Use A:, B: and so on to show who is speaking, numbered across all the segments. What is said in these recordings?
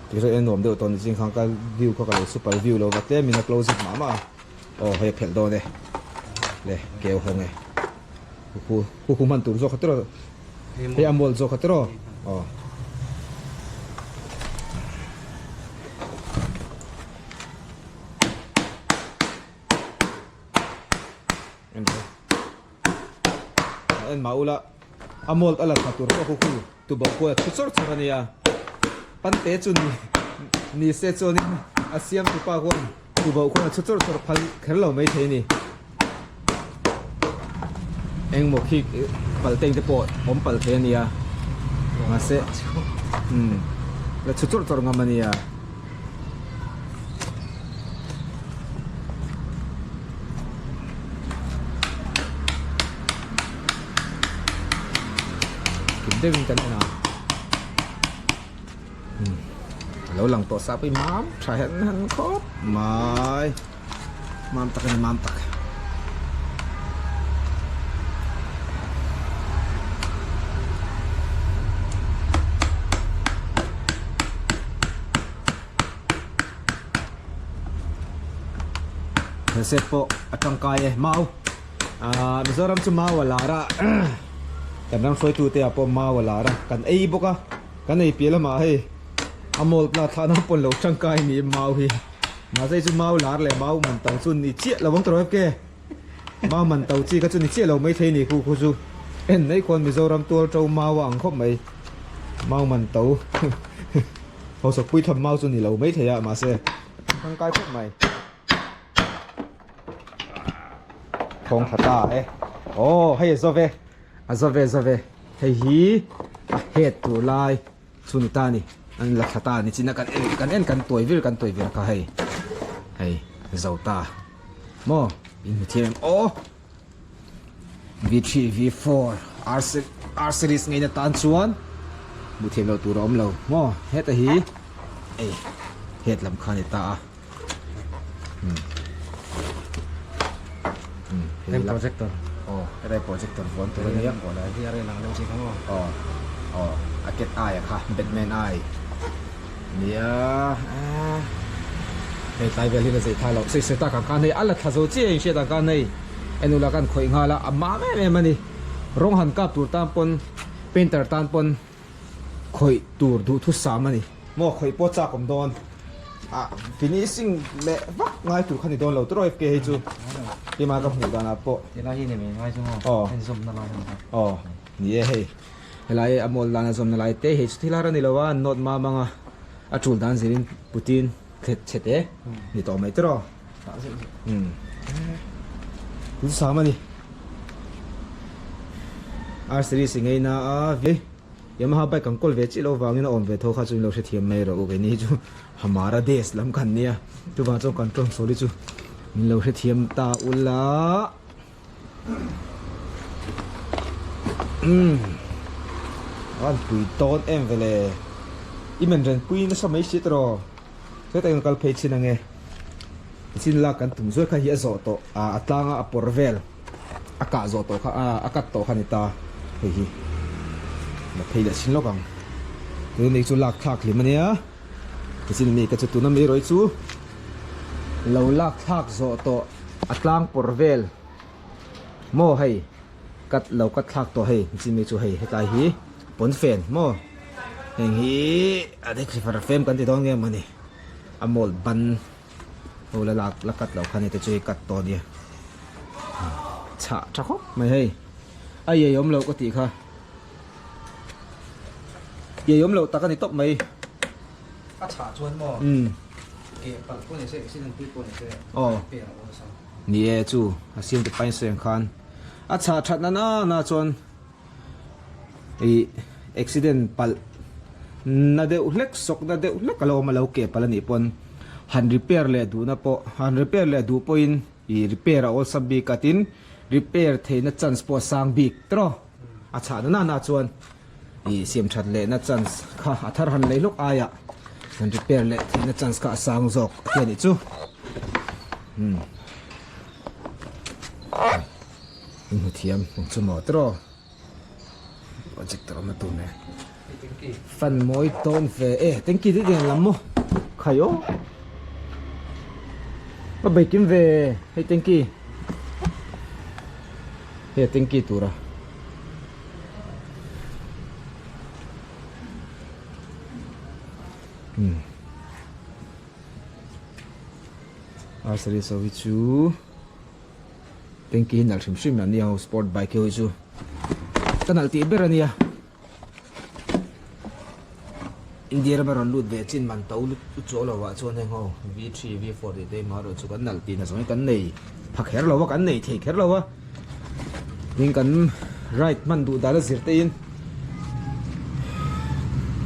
A: Tikhian en nuam deuh tawh ni ching khan ka view kha ka lo super view lo va tlem in a close up mah mah a aw hei a phelh dawn e le keu hawng e khu khu khu hman tur zawk kha tiraw hei a mual zawk kha tiraw aw. En mah ula a mold a la tha tur pawh khu khu tu bo kual a thu chawr chawr a nia pan te chu ni ni se chuanin a siam tu pa khuan tu bo khuan a thu chawr chawr phal kher lo mai thei a ni engmaw khi pal teng te pawh awm pal thei a nia mahse umm la thu chawr chawr ngam a nia. Kim deuhin kan en a a lo lang tawh sa pawh hi mam tha hen hen khawp mai mam tak a ni mam tak. Set pawh a tangkai e mau ah Mizoram chu mau a lar a kan ram hruaitu te ah pawh mau a lar a kan ei bawk a kan ei piah lamah hei a mawlh na thla na pawn lo tangkai ni mau hi mahse hei chu mau lar leh mau man to chu ni chiah lo ang tawh ke mau man to chi kha chu ni chiah lo maithei ni khu khu chu en mai khuan Mizoram tual to mau a ang khawp mai mau man to. Hausak pui tham mau chu ni lo mai thei a mahse tangkai khawp mai. Thawng tha ta e. Aw hei a zove a zove zove hei hi a het tur lai chu ni ta ni an la thla ta ni chin a kan en kan en kan tuai vir kan tuai vir kha hei hei zo ta maw in hmu thiam em aw. V3 V4 R R series ngeina tan chuan hmuh thiam loh tur a awm lo maw heta hi ei het lam kha a ni ta a
B: hei projector
A: aw helai projector vuan tur a nia aw aw a cat eye a kha batman eye nia hei tlai vel hian a zei tha loh sawi sawi tak ang khan hei a la thla zo chiah in hriat ang khan hei. En ula kan khawih nghal a a mam em em a ni rawng han kap tur tan pawn painter tan pawn khawih tur duhthusam a ni maw khawih pawh chak awm dawn a finishing leh vak ngai tur kha ni dawn lo tawrh fk hei chu tima ka hmuh danah pawh
B: helai hi ni mai ngai chu maw
A: aw
B: en zawmna lai hi
A: aw ni e hei helai a mawl dan a zawmna lai te hei chu thil har a ni lo a note mam anga a tul dan zirin putin thlet chhe te ni tawh mai tawrh aw. Thil sam a ni. R series i ngei na a vi Yamaha bike kan kawl ve chiah loh vangin a awm ve tho kha chu in lo hrethiam mai rawh u keini hi chu Hamara days lam kan nia chuvang chuan kan tawng sawl hi chu min lo hrethiam ta ula umm a han pui tawn em vele i men ren pui nasa mai si tawh Heta in kal phei chin ange. Chin lak kan tum zuai kha hi a zawh tawh a a tlanga a pawr vel a kah zawh tawh kha a a cut tawh kha ni ta hei hi la phei leh chin lawk ang. Tuna mi chu lak thlak hlim ania tichin mi ka chu tuna mi erawh hi chu lo lak thlak zawh tawh a tlang pawr vel maw hei cut lo cut thlak tawh hei nichin mi chu hei hetlai hi pawnfen maw. Heng hi a dek hri fem kan ti dawn nge mawni a mold ban ho la lak la cut loh kha ni te chu hei cut tawh ania chhah tha khawp mai hei a iai awm loh ka tih kha iai awm loh tak a ni tawp mai
B: a chhah chuan maw ke palh pawh ni se accident pui pawh ni se
A: aw ni e chu a siam te pain sawi ang khan a chhah that na na chuan. Ih accident palh na deuh hlek sawk na deuh hlek a lo awm a lo keh palh a nih pawn han repair leh duhna pawh han repair leh duh pawhin ih repair a awlsam bik a tin repair theihna chance pawh a sang bik tawh a chhah na na chuan ih siam that leh na chance kha a thar han lei hlawk aiah han repair leh theihna chance kha a sang zawk a ti a nih chu umm. In hmu thiam ang chu maw tiraw projector awm na tur nen. Fan mawi tawn ve e tanki te tiang lam maw khai aw ka bei kim ve hei tanki hei tanki tura um a service ho hi chu tanki hi nalh hrim hrim an nia ho sport bike ho hi chu ka nalh tih ber ania. India rama rawn lut ve chin man to lut chu lo ah chuan heng ho V3 V4 tih te hma erawh chu kan nalh tihna zawng hi kan nei pha kher lo a kan nei thei kher lo a tin kan ride hman duh dan a zir te in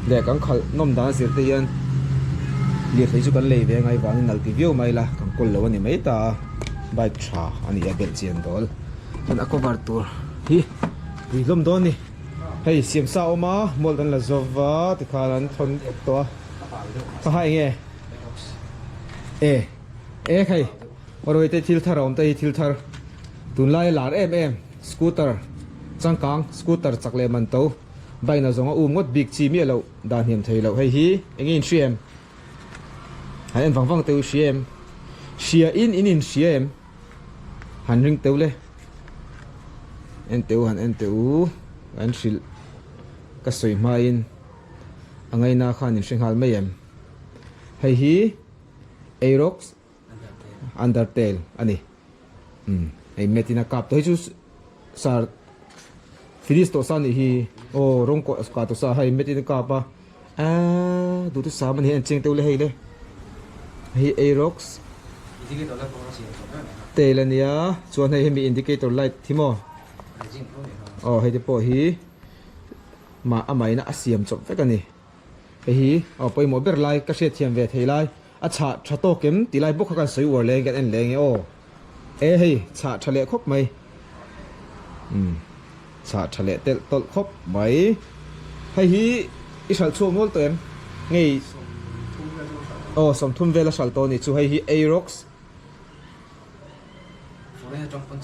A: leh kan khalh nawm dan a zir te hian lirthei chu kan lei ve angai vangin nalh ti viau mai la kan kawl lo a ni mai ta a bike tha a ni a belh chian dawl chuan a cover tur hi pui hlawm dawn a ni. Hei siam sa a awm a, mold an la zo va tikhan an thawn vek tawh a. Ka ha enge? E, e khai, Awrei te thil thar a awm ta hi thil thar. Tunlai a lar em em, scooter changkang, scooter chak leh man to, bike na zawng a um ngawt bik chi miah loh dan hniam thei loh. Hei hi enge in hria em? Han en vang vang teuh i hria em? Hria in in in hria em? Han ring teuh le. En teh u han en teh u an hrilh ka sawi hmain a ngaina khan in hre nghal mai em hei hi Aerox Undertale a ni umm hei mat in a kap tawh hei chu sar finish tawh sa a nih hi aw rawng kawh kah tawh sa hei mat in a kap a Aaa duhtu sam a ni en chiang teuh le hei le hei Aerox tail a nia chuan hei hemi indicator light hi maw aw hei te pawh hi mah a maina a siam chawp vek a ni hei hi aw pawimawh ber lai ka hriat thiam ve thei lai a chhah tha tawk em tih lai bawk kha kan sawi uar leng kan en leng e aw e hei chhah tha leh khawp mai umm. Chhah tha leh telh tawlh khawp mai. Hei hi i hralh chhuak nual tawh em? Ngei Aw 30 vel a hralh tawh a nih chu. Hei hi Aerox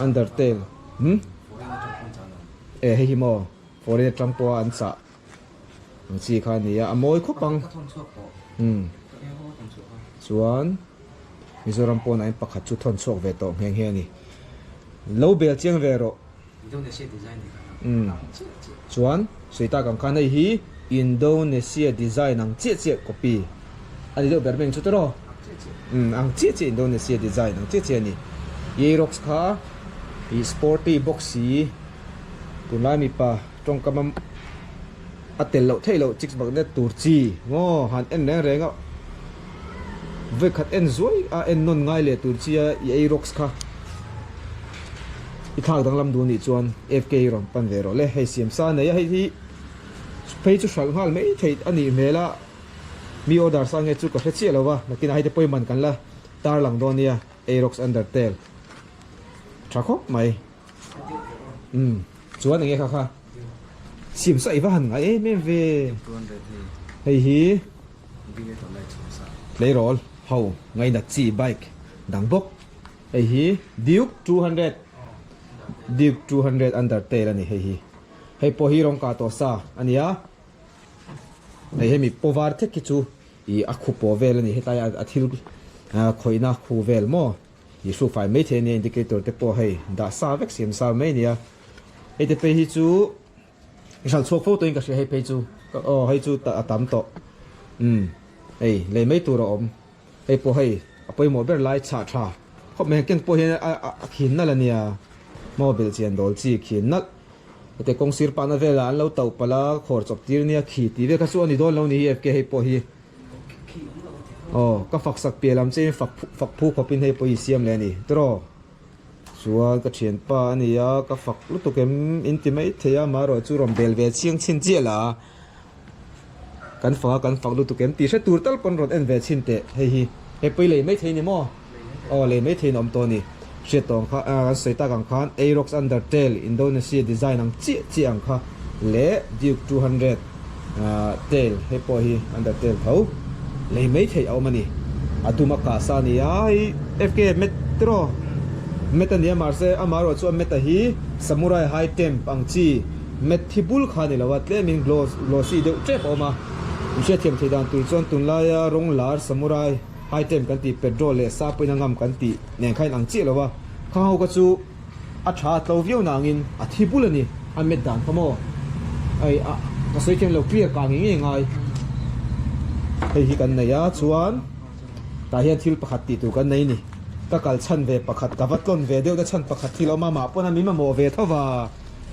A: Undertale Hmm? E hei hi maw foreign atang pawha an chah ang chi kha a ni a, a mawi khawp ang. Hmm. Chuan Mizoram pawnah hian pakhat chu thawn chhuak ve tawh nghe nghe a ni. Lo bel chiang ve rawh.
B: Indonesia design ni kha
A: Umm chuan sawi tak ang khan hei hi Indonesia design ang chiah chiah copy a ni deuh ber mai ang chu tawh umm ang chiah chiah Indonesia design ang chiah chiah a ni Aerox kha ih sporty bawk si tunlai mipa tawngkam a a tel loh theih loh chicks magnet tur chi maw han en reng reng a vawikhat en zuai a en nawn ngai leh tur chi a i Aerox kha i thlak danglam duh anih chuan FK hi rawn pan ve rawh le hei siam sa nei a hei hi phei chu hralh nghal mai theih a nih hmel a mi order sa nge chu ka hre chiah lo va nakinah hei te pawimawh kan la tarlang dawn nia Aerox Undertale tha khawp mai. Umm chuan enge kha kha sim sa i va han ngai em em ve hei hi tleirawl ho ngainat chi bike dang bawk hei hi Duke 200 Duke 200 Undertale a ni hei hi hei pawh hi rawng kah tawh sa a nia hei hemi paw var thek hi chu ih a khu paw vel a ni hetlai a thil khawihna khu vel maw. Ih hru fai mai thei a nia indicator te pawh hei dah sa vek siam sa mai a nia hei te phei hi chu i hral chhuak fo tawhin ka hria hei phei chu aw hei chu a tam tawh umm hei lei mai tur a awm hei pawh hei a pawimawh ber lai chhah tha khawp mai ken pawh hian a a khin nalh a nia maw belhchian dawl chi khin nalh hete kawng sir pahna velah an lo tauh palh a khawr chawp tir nia khi tih vel kha chu a ni dawn lo ni hi FK hei pawh hi. Aw, ka fak sak piah lam che in fak fak phu khawp in hei pawh i siam leh a ni tiraw? Chuan ka thianpa a ni a, ka fak lutuk em in ti mai thei a, amaherawh chu rawn bel ve chiang chhin chiah la a, kan fak a kan fak lutuk em tih hre tur tal pawn rawn en ve chhin teh hei hi, hei pawh i lei mai thei ni maw? Aw lei mai thei in awm tawh a ni, hriat tawh ang kha kan sawi tak ang khan Aerox Undertale Indonesia design ang chiah chiah ang kha leh Duke 200 tail hei pawh hi Undertale tho lei mai theih a awm a ni, a dum a kah sa a ni a hei FK Metro Met a ni a mahse amaherawh chu a Met-a hi Samurai High Temp ang chi. Matte hi bul kha a ni lo a, tlemin gloss glossy deuh tep a awm a. In hriatthiam theih dan tur chuan tunlaia rawng lar samurai item kan tih petrol leh sa pawhin a ngam kan tih nen kha in ang chiah lo a. Khang ho kha chu a tha a tlo viau nangin a thi bul a ni, a met dan kha maw? Hei a ka sawi thiam lo clear kah ngei ngei ngai. Hei hi kan nei a chuan tah hian thil pakhat tih tur kan nei a ni. Ka kal chhan ve pakhat ka va tlawn ve deuh na chhan pakhat thil a awm a mah pawn a min mamawh ve tho va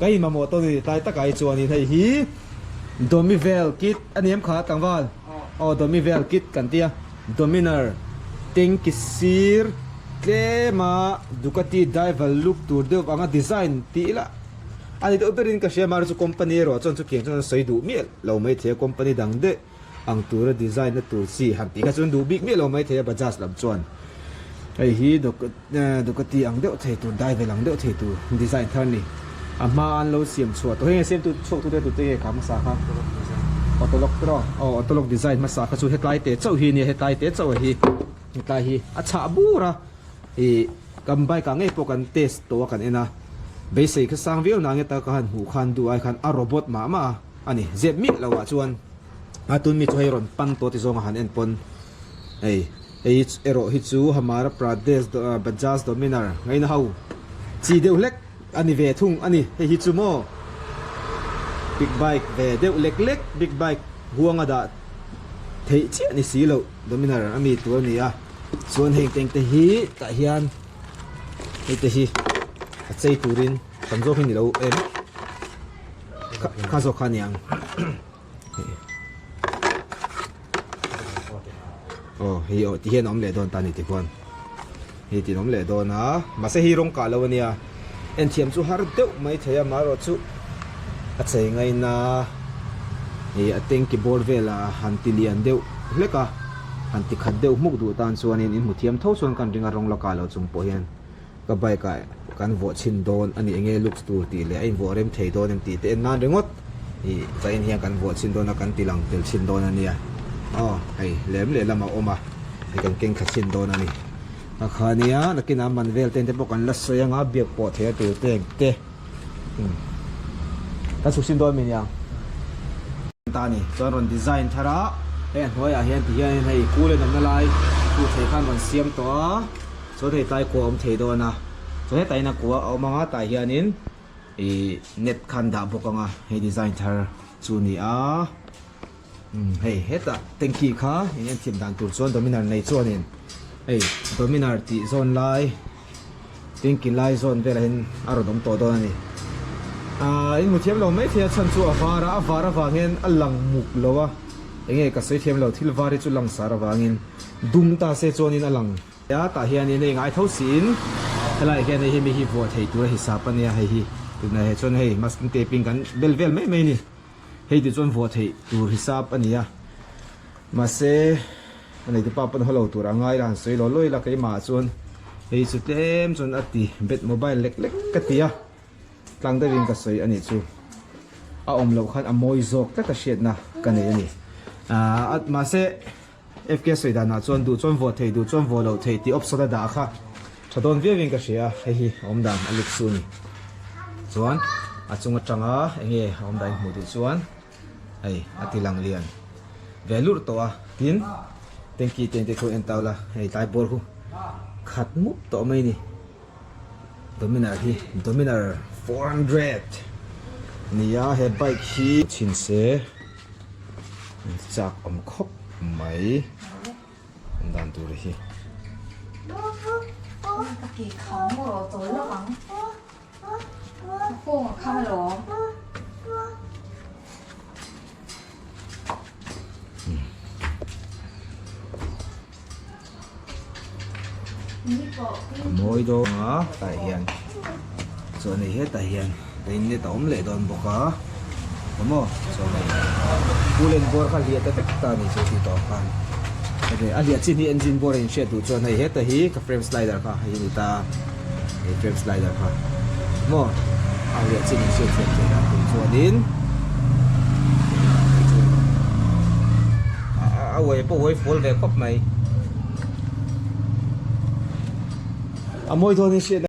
A: ka in mamawh tawn a ni tlai takah hi chuanin hei hi Domivel kit a ni em kha tlangval aw Domivel kit kan tia Dominar tanki sir tlema Ducati Diavel look tur deuh anga design tih ila a ni deuh berin ka hria mahse chu company erawh chuan chutiang chuan an sawi duh miah lo maithei a company dang deuh ang tura design na tur chi han tih kha chuan duh bik miah lo maithei a Bajaj lam chuan hei hi Ducati ang deuh thei tur Diavel ang deuh thei tur design thar a ni a hma an lo siam chhuah tawh heng a siamtu chhuak tute tute nge kha hmasa kha Autolog tawh aw Autolog design hmasa kha chu hetlai te chauh hi a nia hetlai te chauh a hi hetlai hi a chhah bur a ih kan bike ah ngei pawh kan test tawh a kan en a beisei kha sang viau nang heta ka han hmuh khan duh ai khan a robot mah mah a. A ni, zep miah lo ah chuan a tun mi chu hei rawn pan tawh ti zawng a han en pawn hei hei erawh hi chu Hamara Pradesh Bajaj Dominar ngaina ho chi deuh hlek a ni ve thung a ni hei hi chu maw big bike ve deuh lek lek big bike huanga dah theih chiah ni si loh Dominar a mi tur a ni a chuan heng teng te hi tah hian hei te hi a chei turin tam zawk hi ni lo em. Kha zawk kha aniang. Aw hei aw ti hian a awm leh dawn ta ni tikhuan. Hei tin awm leh dawn a mahse hei rawng kah lo ania. En thiam chu har deuh mai thei a marawh chu a chei ngaina hei a tanki bawr vela han ti lian deuh hlek a han ti khat deuh hmuk duh tan chuanin in hmu thiam tho chuan kan ring a rawng la kah loh chung pawh hian. Ka bike ah kan vuah chhin dawn a ni enge looks tur tih leh a invuah rem thei dawn em tih te en nan ringawt ih vawiin hian kan vuah chhin dawn a kan ti lang tel chhin dawn a nia aw hei lem leh lamah a awm a hei kan keng thla chhin dawn a ni a kha nia nakinah man vel te te pawh kan la sawi anga biak pawh theih a tur te eng te umm kan chhuk chhin dawn mi niang ta a ni chuan rawn design thar a hei a hnuaiah hian ti hian hei kul en awmna lai chu thei khan rawn siam tawh a. Chuan hei tlai kua a awm thei dawn a, chuan hetah hian a kua a awm ang a, tah hianin ih net kha an dah bawk ang a, hei design thar chu a ni a, umm hei hetah tanky kha in en thiam dan tur chuan dominar nei chuanin hei dominar tih zawn lai tanky lai zawn velah hian a rawn awm tawh dawn a ni. Aaa in hmu thiam lo maithei a chhan chu a var a, a var avang hian a lang muk lo a, enge ka sawi thiam lo thil var hi chu langsar avangin dum ta se chuanin a lang. A tah hianin hei ngai tho siin helai hian hei hemi hi vuah thei tur a hisap a nia hei hi tunah he chuan hei masking tape in kan bel vel mai mai a ni hei ti chuan vuah theih tur hisap a ni a mahse a nei te pa pawn haw lo tur a ngai la han sawi law lawi la keimah ah chuan hei chu tlem chuan a ti bet mobile lek lek ka ti a tlang deuhin ka sawi a nih chu a awm loh khan a mawi zawk tlat a hriatna ka nei a ni ah mahse. FK sawi danah chuan duh chuan vuah thei duh chuan vuah loh theih tih option a dah kha tha dawn viau in ka hria a, hei hi a awm dan a lik su a ni. Chuan a chung atanga enge a awm dan in hmuh duh chuan hei a ti lang lian ve lurh tawh a, tin tanky te te khu en tau la hei tlai bawr khu khat mup tawh mai a ni. Dominar hi Dominar 400 nia he bike hi chhin se. Chak awm khawp mai an dan tur hi. A mawi dawn a tah hian chuan hei hetah hian net a awm leh dawn bawk a awmaw chuan hei pool and bawr kha hliah ta vek ta a ni chu tih tawh khan hei a hliah chin hi engine bawr a inhriat duh chuan hei heta hi ka frame slider kha hei a ni ta a hei frame slider kha maw a hliah chin inhriat thiam theih dan tur chuanin a uai pawh uai fual ve khawp mai. A mawi dawn in hriat.